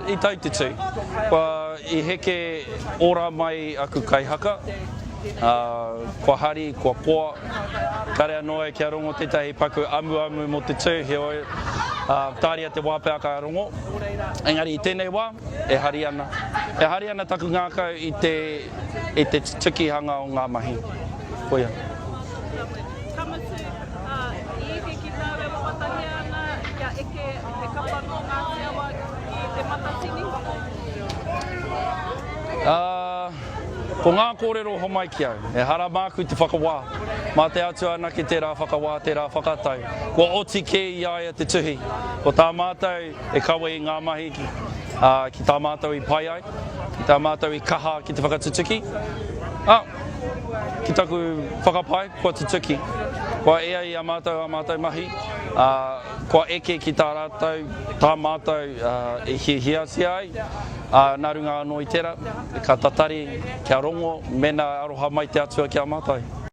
I tau te tū. Kua i heke ora mai aku kaihaka, ā, kua hari, kua koa. Kare anō au kia rongo tētahi paku amuamu mō te tū, heoi, ā, tāria te wā pea ka rongo. Engari i tēnei wā, e hari ana. E hari ana taku ngākau i te, i te tutukihanga o ngā mahi. Koia. Ka mutu, ā, i eke ki tāu e wawatahia ana kia eke he kapa nō Ngāti Awa ki Te Matatini? Ā, ko ngā kōrero homai ki au, ehara māku te whakawā. Mā te Atua anake tērā whakawā, tērā whakatau. Kua oti kē i a ia te tuhi. Ko tā mātou e kawe i ngā mahi, ā, ki tā mātou i pai ai, ki tā mātou i kaha ki te whakatutuki, ā, ki taku whakapae, kua tutuki. Kua ea i a mātou ā mātou mahi, ā, kua eke ki tā rātou, tā mātou i hiahiatia ai, ā, nā runga anō i tērā, ka tatari kia rongo mēnā aroha mai te Atua ki a mātou.